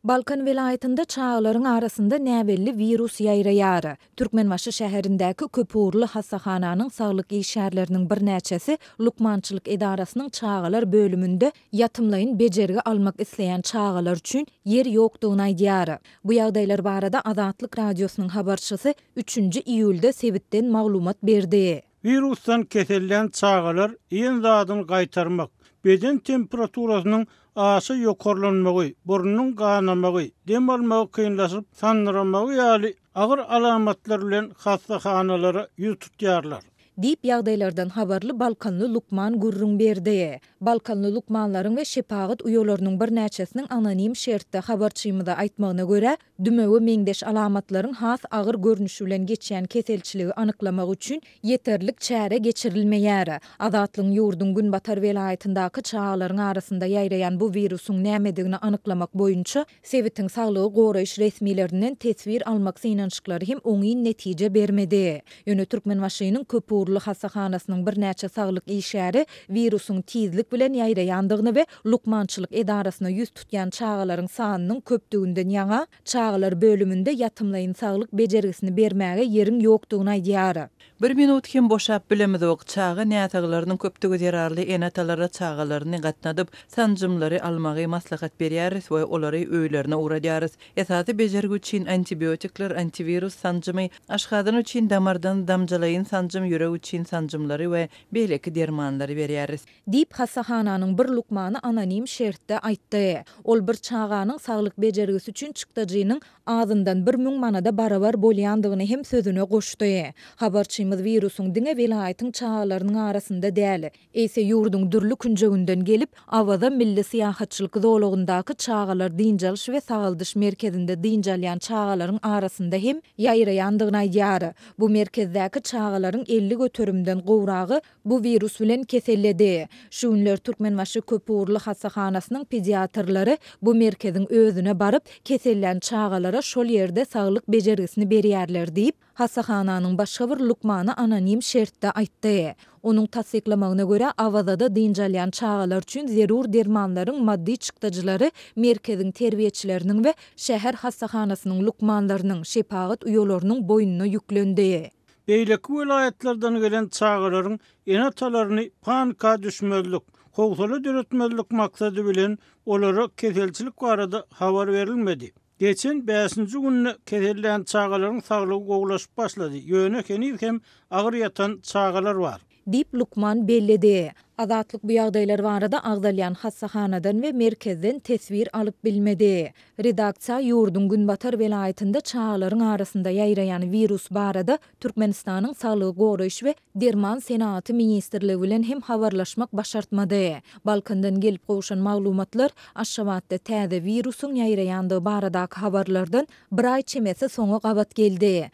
Balkan welaýatynda çagalaryň arasynda näbelli wirus ýaýraýar. Türkmenbaşy şäherindäki köpugurly hassahananyň saglyk işgärleriniň birnäçesi lukmançylyk edarasynyň çagalar bölüminde ýatymlaýyn bejergi almak isleýän çagalar üçin ýer ýokdugyny aýdýar. Bu ýagdaýlar barada Azatlyk Radiosynyň habarçysy üçünji iýulda sebitden maglumat berdi. Wirusdan kesellän çagalar iýen zadyny gaýtarmak, beden temperaturasynyň aşa ýokarlanmagy, burnunyň ganamagy, dem almagy kynlaşyp, sandyramagy ýaly agyr alamatlar bilen hassahanalara ýüz tutýarlar. Diýip, ýagdaýlardan habarly balkanly lukman gürrüň berdi. Balkanly lukmanlaryň we şepagat uýalarynyň birnäçesiniň anonim şertde habarçymyza aýtmagyna görä, dümewe meňzeş alamatlaryň has agyr görnüşi bilen geçýän keselçiligi anyklamak üçin ýeterlik çäre geçirilmeýär. Azatlygyň ýurduň günbatar welaýatyndaky çagalaryň arasynda ýaýraýan bu wirusyň nämedigini anyklamak boýunça Sebitiň saglygy goraýyş resmilerinden teswir almak synanyşyklary hem oňyn netije bermedi. Ýöne Türkmenbaşynyň köpugurly hassahanasynyň birnäçe saglyk işgäri wirusyň tizlik bilen ýaýraýandygyny we lukmançylyk edarasyna ýüz tutýan çagalaryň sanynyň köpdüginden ýaňa, çagalar bölüminde ýatymlaýyn saglyk bejergisini bermäge ýeriň ýokdugyny aýdýar. Bir minut hem boşap bilemizok. Çaga näsaglarynyň köpdügi zerarly ene-atalara çagalaryny gatnadyp, sanjymlary almagy maslahat berýäris we olary öýlerine ugradýarys. Esasy bejergi üçin antibiotikler, antiwirus sanjymy, aşgazan üçin damardan damjalaýyn sanjym, ýürek üçin sanjymlary we beýleki dermanlary berýäris. Diýip, hassahananyň bir lukmany anonim şertde aýtdy. Ol bir çaganyň saglyk bejergisi üçin çykdajynyň azyndan 1000 manada barabar bolýandygyny hem sözüne goşdy. Habarçymyz wirusyň diňe welaýatyň çagalarynyň arasynda däl, eýse ýurduň dürli künjeginden gelip, Awaza milli syýahatçylyk zolagyndaky çagalar dynç alyş we sagaldyş merkezinde dynç alýan çagalaryň arasynda hem ýaýraýandygyny aýdýar. Bu merkezdäki çagalaryň 50 göterimden gowragy bu wirus bilen keselledi. Şu günler Türkmenbaşy köpugurly hassahanasynyň pediatrlary bu merkeziň özüne baryp, kesellän çagalara şol ýerde saglyk bejergisini berýärler diýip, hassahananyň başga bir lukmany anonim şertde aýtdy. Onuň tassyklamagyna görä, Awazada dynç alýan çagalar üçin zerur dermanlaryň maddy çykdajylary merkeziň terbiýeçileriniň we şäher hassahanasynyň lukmanlarynyň, şepagat uýalarynyň boýnuna ýüklendi. Beýleki welaýatlardan gelen çagalaryň ene-atalaryny panika düşmezlik, howsala döretmezlik maksady bilen olara keselçilik barada habar berilmedi. Geçen bäşinji günde kesellän çagalaryň saglygy gowulaşyp başlady, ýöne heniz hem agyr ýatan çagalar bar. Diýip, lukman belledi. Azatlyk bu ýagdaýlar barada agzalýan hassahanadan we merkezden teswir alyp bilmedi. Redaksiýa ýurduň günbatar welaýatynda çagalaryň arasynda ýaýraýan wirus barada Türkmenistanyň Saglygy goraýyş we derman senagaty ministrligi bilen hem habarlaşmak başartmady. Balkandan gelip gowşan maglumatlar Aşgabatda täze wirusyň ýaýraýandygy baradaky habarlardan bir aý çemesi soňa gabat geldi.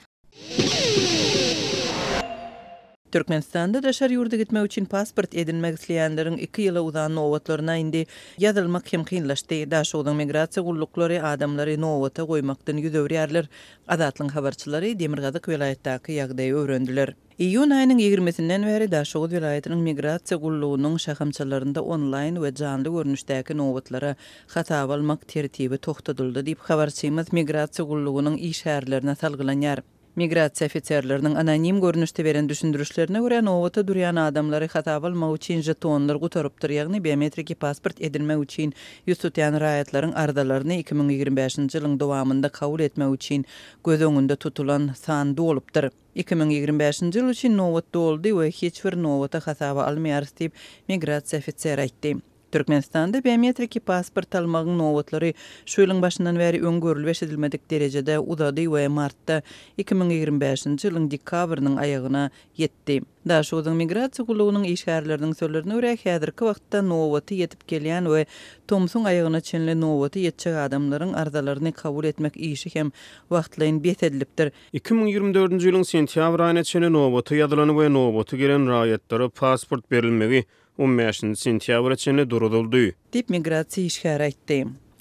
Türkmenistanda daşary ýurda gitmek üçin pasport edinmek isleýänleriň iki ýyla uzan nobatlaryna indi ýazylmak hem kynlaşdy. Daşogzuň migrasiýa gulluklary adamlary nobata goýmakdan ýüz öwürýärler. Azatlygyň habarçylary demirgazyk welaýatdaky ýagdaýy öwrendiler. Iýun aýynyň ýigrimisinden bäri Daşoguz welaýatynyň migrasiýa gullugynyň şahamçalarynda onlaýn we janly görnüşdäki nobatlara hasaba almak tertibi togtadyldy diýip, habarçymyz migrasiýa gullugynyň işgärlerine salgylanýar. Migrasiýa ofiserleriniň anonim görnüşde beren düşündirişlerine görä, nobata durýan adamlary hasaba almak üçin žetonlar gutarypdyr, ýagny biometriki pasport edinmek üçin ýüz tutýan raýatlaryň arzalaryny 2025-nji ýylyň dowamynda kabul etmek üçin göz öňünde tutulan san dolupdyr. 2025-nji ýyl üçin nobat doldy we hiç bir nobata hasaba almaýarys diýip, migrasiýa ofiseri aýtdy. Türkmenistanda biometriki pasport almagyň nobatlary şu ýylyň başyndan bäri öň görlüp-eşidilmedik derejede uzady we martda 2025-nji ýylyň dekabrynyň aýagyna ýetdi. Daşoguzyň migrasiýa gullugynyň işgärleriniň sözlerine görä, häzirki wagtda nobaty ýetip gelýän we tomsuň aýagyna çenli nobaty ýetjek adamlaryň arzalaryny kabul etmek işi hem wagtlaýyn bes edilipdir. 2024-nji ýylyň sentýabr aýyna çenli nobata ýazylan we nobaty gelen raýatlara pasport berilmegi on bäşinji sentýabra çenli duruzyldy. Diýip, migrasiýa işgäri aýtdy.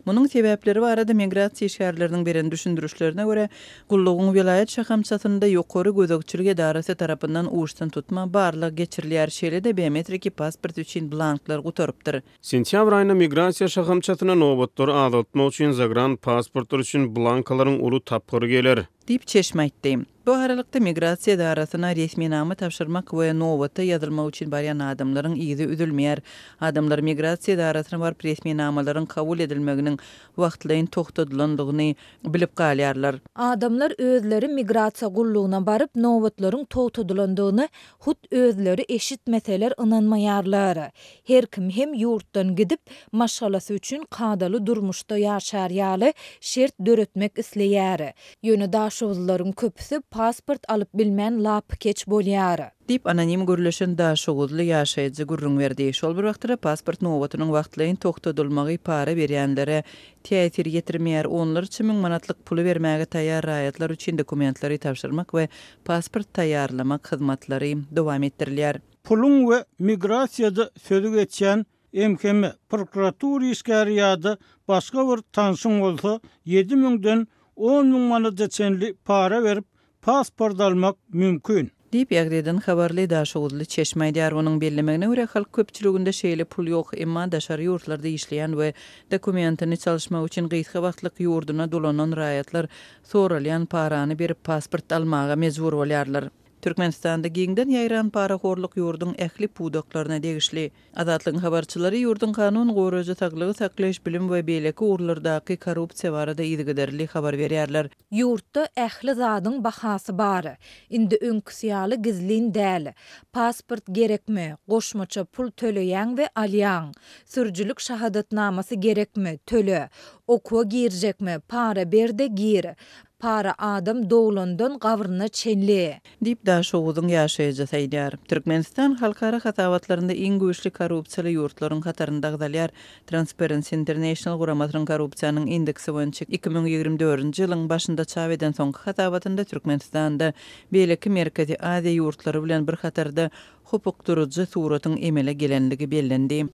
Munuň sebäpleri barada migrasiýa işgärleriniň beren düşündirişlerine görä, gullugyň welaýat şahamçasynda ýokary gözegçilik edarasy tarapyndan uçdantutma barlag geçirilýär, şeýle-de biometriki pasport üçin blanklar gutarypdyr. Sentýabr aýynda migrasiýa şahamçasyna nobatlary azaltmak üçin zagran pasportlar üçin blankalaryň uly tapgyry geler. Diýip, çeşme aýtdy. Bu aralykda, migrasiýa edarasyna resminama tabşyrmak we nobata ýazylmak üçin barýan adamlaryň yzy üzülmeýär. Adamlar migrasiýa edarasyna baryp, resminamalaryň kabul edilmeginiň wagtlaýyn togtadylandygyny bilip galýarlar. Adamlar özleri migrasiýa gullugyna baryp, nobatlaryň togtadylandygyny hut özleri eşitmeseler ynanmaýarlar. Her kim hem ýurtdan gidip, maşgalasy üçin kadaly durmuşda ýaşar ýaly şert döretmek isleýär. Ýöne daşoguzlylaryň köpüsi pasport alyp bilmän lapykeç bolýar. Diýip, anonim gürleşen daşoguzly ýaşaýjy gürrüň berdi. Şol bir wagtda-da pasport nobatynyň wagtlaýyn togtadylmagy para berýänlere täsir ýetirmeýär. Onlarça müň manatlyk puly bermäge taýýar raýatlar üçin dokumentleri tabşyrmak we pasport taýýarlamak hyzmatlary dowam etdirilýär. Puluň we migrasiýada sözi geçýän MHM, prokuratura işgäri ýa-da başga bir tanşyň bolsa, ýedi müňden on müň manada çenli para berip, pasport almak mümkin. Diýip, ýagdaýdan habarly daşoguzly çeşme aýdýar. Onuň bellemegine görä, halk köpçüliginde şeýle pul ýok, emma daşary ýurtlarda işleýän we dokumentini çalyşmak üçin gysga wagtlyk ýurduna dolanan raýatlar soralýan parany berip, pasport almaga mejbur bolýarlar. Türkmenistanda giňden ýaýran parahorluk ýurduň ähli pudaklaryna degişli. Azatlygyň habarçylary ýurduň kanun goraýjy, saglygy saklaýyş, bilim we beýleki ugurlardaky korrupsiýa barada yzygiderli habar berýärler. Ýurtda ähli zadyň bahasy bar. Indi öňküsi ýaly gizlin däl. Pasport gerekmi, goşmaça pul töleýäň we alýaň. Sürüjilik şahadatnamasy gerekmi, töle. Okuwa girjekmi, para ber-de gir. Para adam doglandan gabryna çenli. Diýip, Daşoguzyň ýaşaýjysy aýdýar. Türkmenistan halkara hasabatlarynda iň güýçli korrupsiýaly ýurtlaryň hatarynda agzalýar. Transparency International guramasynyň korrupsiýanyň indeksi boýunça 2024-nji ýylyň başynda çap eden soňky hasabatynda Türkmenistanda beýleki Merkezi Aziýa ýurtlary bilen bir hatarda hopukdyryjy suratyň emele gelenligi bellendi.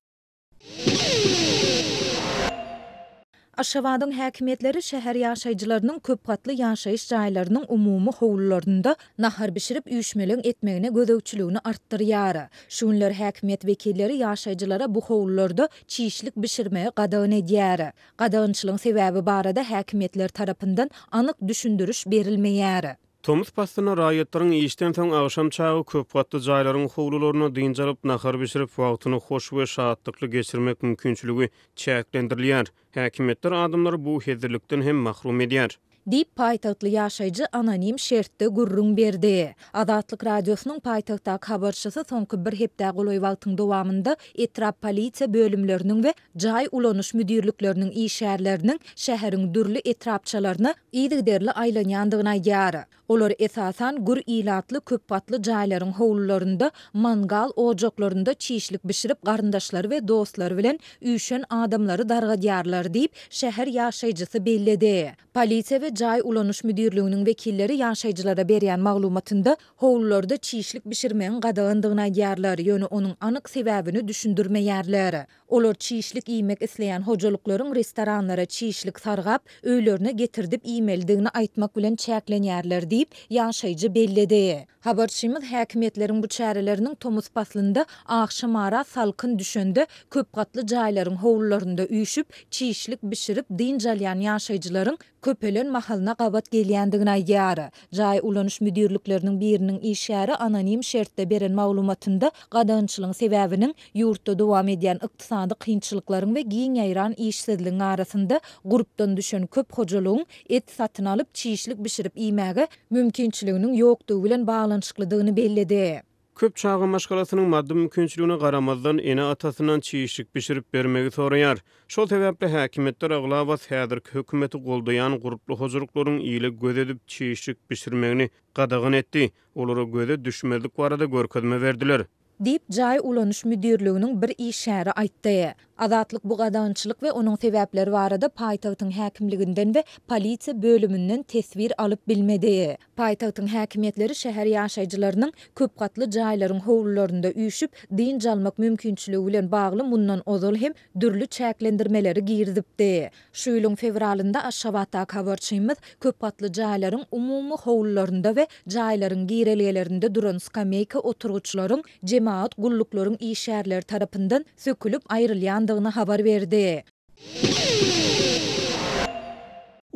Aşgabadyň häkimiýetleri şäher ýaşaýjylarynyň köpgatly ýaşaýyş jaýlarynyň umumy howlularynda nahar bişirip üýşmeleň etmegine gözegçiligini artdyrýar. Şu günler häkimiýet wekilleri ýaşaýjylara bu howlularda çişlik bişirmegi gadagan edýär. Gadagançylygyň sebäbi barada häkimiýetler tarapyndan anyk düşündiriş berilmeýär. Tomus paslynda raýatlaryň işden soň agşam çagy köp gatly jaýlaryň howlularynda dynç alyp, nahar bişirip, wagtyny hoş we şatlykly geçirmek mümkinçiligi çäklendirilýär. Häkimiýetler adamlary bu hezillikden hem mahrum edýär. Diýip, paýtagtly ýaşaýjy anonim şertde gürrüň berdi. Azatlyk Radiosynyň paýtagtdaky habarçysy soňky bir hepdä golaý wagtyň dowamynda etrap polisiýa bölümleriniň we jaý ulanyş müdirlikleriniň işgärleriniň şäheriň dürli etrapçalaryna yzygiderli aýlanýandygyny aýdýar. Olar esasan gür ilatly köpgatly jaýlaryň howlularynda mangal ojaklarynda çişlik bişirip garyndaşlary we dostlary bilen üýşen adamlary dargadýarlar diýip, şäher ýaşaýjysy belledi. Polisiýa we jaý ulanyş müdirliginiň wekilleri ýaşaýjylara berýän maglumatynda howlularda çişlik bişirmegiň gadagandygyny aýdýarlar, ýöne onuň anyk sebäbini düşündirmeýärler. Olar çişlik iýmek isleýän hojalyklaryň restoranlara çişlik sargap, öýlerine getirdip iýmelidigini aýtmak bilen çäklenýärler diýip, ýaşaýjy belledi. Habarçymyz häkimiýetleriň bu çäreleriniň tomus paslynda agşamara salkyn düşende köpgatly jaýlaryň howlularynda üýşüp, çişlik bişirip dynç alýan ýaşaýjylaryň köpelen mahalyna gabat gelýändigini aýdýar. Jaý ulanyş müdirlikleriniň biriniň işgäri anonim şertde beren maglumatynda gadagançylygyň sebäbiniň ýurtda dowam edýän ykdysady kynçylyklaryň we giň ýaýran işsizligiň arasynda gurpdan düşen köp hojalygyň et satyn alyp, çişlik bişirip iýmäge mümkinçiliginiň ýokdugy bilen baglanyşyklydygyny belledi. Köp çaga maşgalasynyň maddy mümkinçiligine garamazdan, ene-atasyndan çişlik bişirip bermegi soraýar. Şol sebäpli häkimiýetler aglabasy häzirki hökümeti goldaýan gurply hojalyklaryň ile göz edip çişlik bişirmegini gadagan etdi, olara göze düşmezlik barada görkezme berdiler. Diýip, jaý ulanyş müdirliginiň bir işgäri aýtdy. Azatlyk bu gadagançylyk we onuň sebäpleri barada paýtagtyň häkimliginden we polisiýa bölüminden teswir alyp bilmedi. Paýtagtyň häkimiýetleri şäher ýaşaýjylarynyň köpgatly jaýlaryň howlularynda üýşüp, dynç almak mümkinçiligi bilen bagly mundan ozal hem dürli çäklendirmeleri girizipdi. Şu ýylyň fewralynda Aşgabatdaky habarçymyz köpgatly jaýlaryň umumy howlularynda we jaýlaryň girelgelerinde duran skameýka oturgyçlaryň jemagat gulluklaryň işgärleri tarapyndan sökülip aýrylýandygyny habar berdi.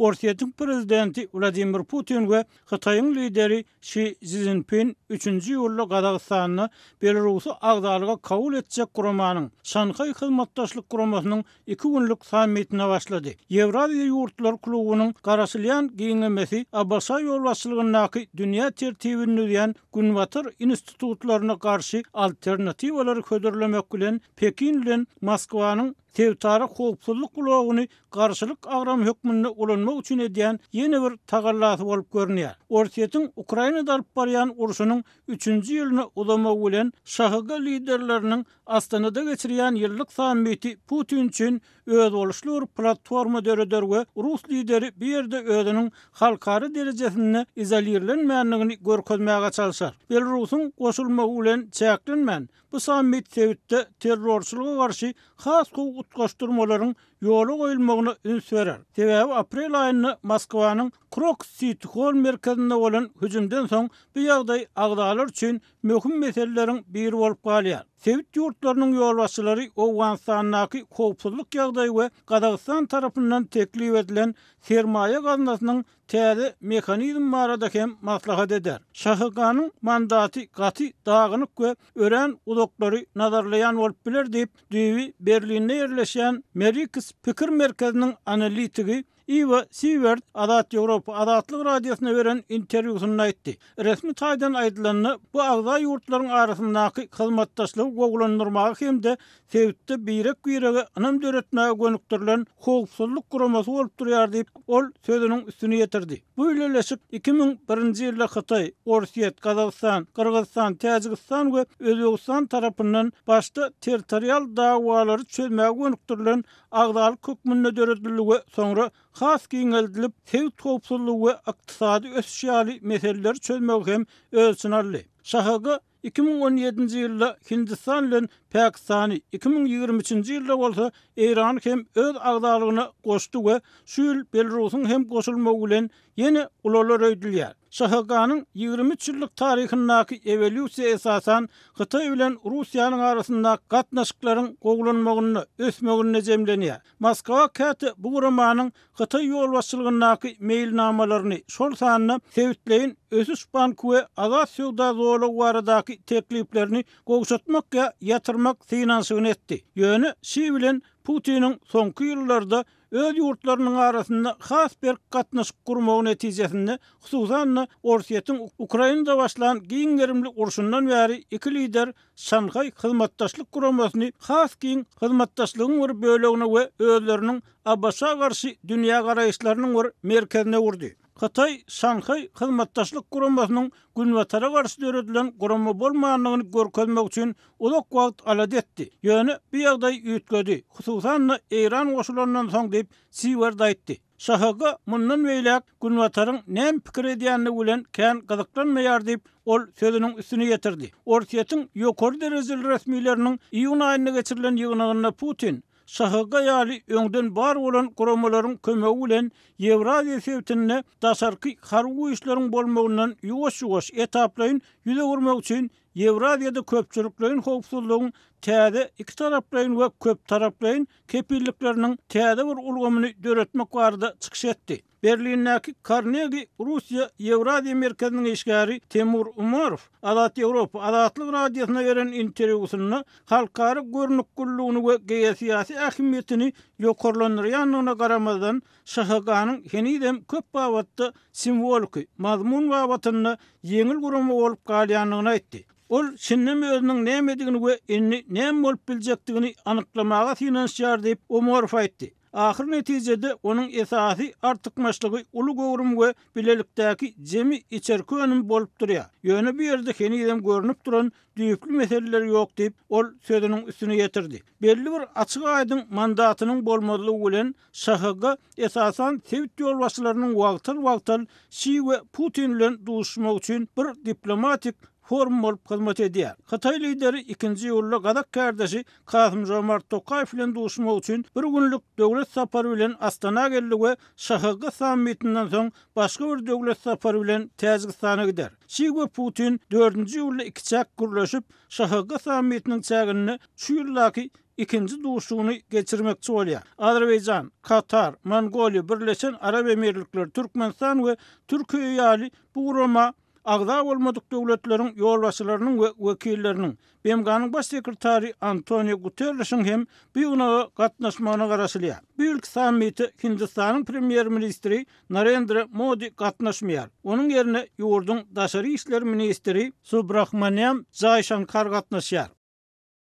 Orsýetiň prezidenti Wladimir Putin we Hytaýyň lideri Şi Szinpin üçünji iýulda Gazagystanda Belarusy agzalyga kabul etjek guramanyň, Şanhaý Hyzmatdaşlyk Guramasynyň iki günlük sammitine başlady. Ýewraziýa ýurtlar klubunyň garaşylýan giňemesi ABŞ ýolbaşçylygyndaky dünýä tertibini düzýän Günbatar institutlaryna garşy alternatiwalary hödürlemek bilen Pekin bilen Moskwanyň sebitara howpsuzlyk bloguny garşylyk agramy hökmünde ulanmak üçin edýän ýene bir tagallasy bolup görünýär. Orsýetiň Ukrainada alyp barýan urşunyň üçünji ýylyna uzamagy bilen ŞHG liderleriniň Astanada geçirýän ýyllyk sammiti Putin üçin özboluşly bir platforma döreder we rus lideri bu ýerde özüniň halkara derejesinde izolirlenmändigini görkezmäge çalşar. Belarusyň goşulmagy bilen çäklenmän, bu sammit sebitde terrorçylyga garşy has gowy utgaşdyrmalaryň ýola goýulmagyna üns berer. Sebäbi aprel aýynda Moskwanyň Krokus Siti Holl merkezinde bolan hüjümden soň bu ýagdaý agzalar üçin möhüm meseleleriň biri bolup galýar. Sebit ýurtlarynyň ýolbaşçylary Owganystandaky howpsuzlyk ýagdaýy we Gazagystan tarapyndan teklip edilen sermaýa gaznasynyň täze mehanizmi barada hem maslahat eder. ŞHG-nyň mandaty gaty dagynyk we örän uzaklary nazarlaýan bolup biler diýip, düýbi Berlinde ýerleşýän Merics pikir merkeziniň analitigi Iwa Siwert Azat Ýewropa Azatlyk Radiosyna beren interwýusynda aýtdy. Resmi taýdan aýdylanda, bu agza ýurtlaryň arasyndaky hyzmatdaşlygy gowulandyrmaga hem-de sebitde birek-birege ynam döretmäge gönükdirilen howpsuzlyk guramasy bolup durýar diýip, ol sözüniň üstüni ýetirdi. Bu bileleşik 2001-nji ýylda Hytaý, Orsýet, Gazagystan, Gyrgyzystan, Täjigistan we Özbegistan tarapyndan başda territorial dawalary çözmäge gönükdirilen agzalyk hökmünde döredildi we soňra has giňeldilip, sebit howpsuzlygy we ykdysady ösüş ýaly meseleleri çözmegi hem öz içine aldy. ŞHG 2017-nji ýylda Hindistan bilen Pakistany, 2023-nji ýylda bolsa Eýrany hem öz agzalygyna goşdy we şu ýyl Belarusyň hem goşulmagy bilen ýene ulalar öýdülýär. ŞHG-nyň 23 ýyllyk taryhyndaky ewolýusiýa esasan Hytaý bilen Russiýanyň arasyndaky gatnaşyklaryň gowulanmagynda, ösmeginde jemlenýär. Moskwa käte bu guramanyň Hytaý ýolbaşçylygyndaky meýilnamalaryny, şol sanda sebitleýin ösüş banky we azat söwda zolagy baradaky tekliplerini gowşatmak ýa ýatyrmak synanyşygyny etdi. Ýöne Şi bilen Putiniň soňky ýyllarda öz ýurtlarynyň arasynda has berk gatnaşyk gurmagy netijesinde, hususan-da, Orsýetiň Ukrainada başlan giň gerimli urşundan bäri iki lider Şanhaý Hyzmatdaşlyk Guramasyny has giň hyzmatdaşlygyň bir bölegine we özleriniň ABŞ-a garşy dünýägaraýyşlarynyň bir merkezine öwürdi. Hytaý Şanhaý Hyzmatdaşlyk Guramasynyň Günbatara garşy döredilen gurama bolmandygyny görkezmek üçin uzak wagt alada etdi. Ýöne bu ýagdaý üýtgedi, hususan-da Eýran goşulandan soň diýip, Siwerd aýtdy. ŞHG mundan beýläk Günbataryň näme pikir edýändigi bilen kän gyzyklanmaýar diýip, ol sözüniň üstüni ýetirdi. Orsýetiň ýokary derejeli resmileriniň iýun aýynda geçirilen ýygnagynda Putin, ŞHG ýaly öňden bar bolan guramalaryň kömegi bilen Ýewraziýa sebitinde daşarky harby güýçleriň bolmagyndan ýuwaş-ýuwaş, etaplaýyn ýüz öwürmek üçin Ýewraziýada köpçülikleýin howpsuzlygyň täze ikitaraplaýyn we köptaraplaýyn kepillikleriniň täze bir ulgamyny döretmek barada çykyş etdi. Berlindäki Karnegi Russiýa Ýewraziýa merkeziniň işgäri Temur Umarow Azat Ýewropa Azatlyk Radiosyna beren interwýusynda halkara görnükgülligini we geosyýasy ähmiýetini ýokarlandyrýandygyna garamazdan, ŞHG-nyň henizem köp babatda simwoliki, mazmun babatynda ýeňil gurama bolup galýandygyny aýtdy. Ol şindem özüniň nämedigini we indi näme bolup biljekdigini anyklamaga synanyşýar diýip, Umarow aýtdy. Ahyr netijede onuň esasy artykmaçlygy uly göwrüm we bilelikdäki jemi içerki önüm bolup durýar. Ýöne bu ýerde henizem görnüp duran düýpli meseleler ýok diýip, ol sözüniň üstüni ýetirdi. Belli bir açyk-aýdyň mandatynyň bolmazlygy bilen ŞHG esasan sebit ýolbaşçylarynyň wagtal-wagtal Şi we Putin bilen duşuşmagy üçin bir diplomatik forum bolup hyzmat edýär. Hytaý lideri ikinji iýulda gazak kärdeşi Kasym-Žomart Tokaýew bilen duşuşmak üçin bir günlük döwlet sapary bilen Astana geldi we ŞHG sammitinden soň başga bir döwlet sapary bilen Täjigistana gider. Şi we Putin dördünji iýulda ikiçäk gürleşip, ŞHG sammitiniň çäginde şu ýyldaky ikinji duşuşygyny geçirmekçi bolýar. Azerbaýjan, Katar, Mongoliýa, Birleşen Arap Emirlikleri, Türkmenistan we Türkiýe ýaly bu gurama agza bolmadyk döwletleriň ýolbaşçylarynyň we wekilleriniň, BMG-niň Baş sekretary Antonio Guterrişiň hem bu ýygnaga gatnaşmagyna garaşylýar. Bu ýylky sammite Hindistanyň premýer-ministri Narendra Modi gatnaşmaýar. Onuň ýerine ýurduň daşary işler ministri Subrahmanýam Jaýşankar gatnaşýar.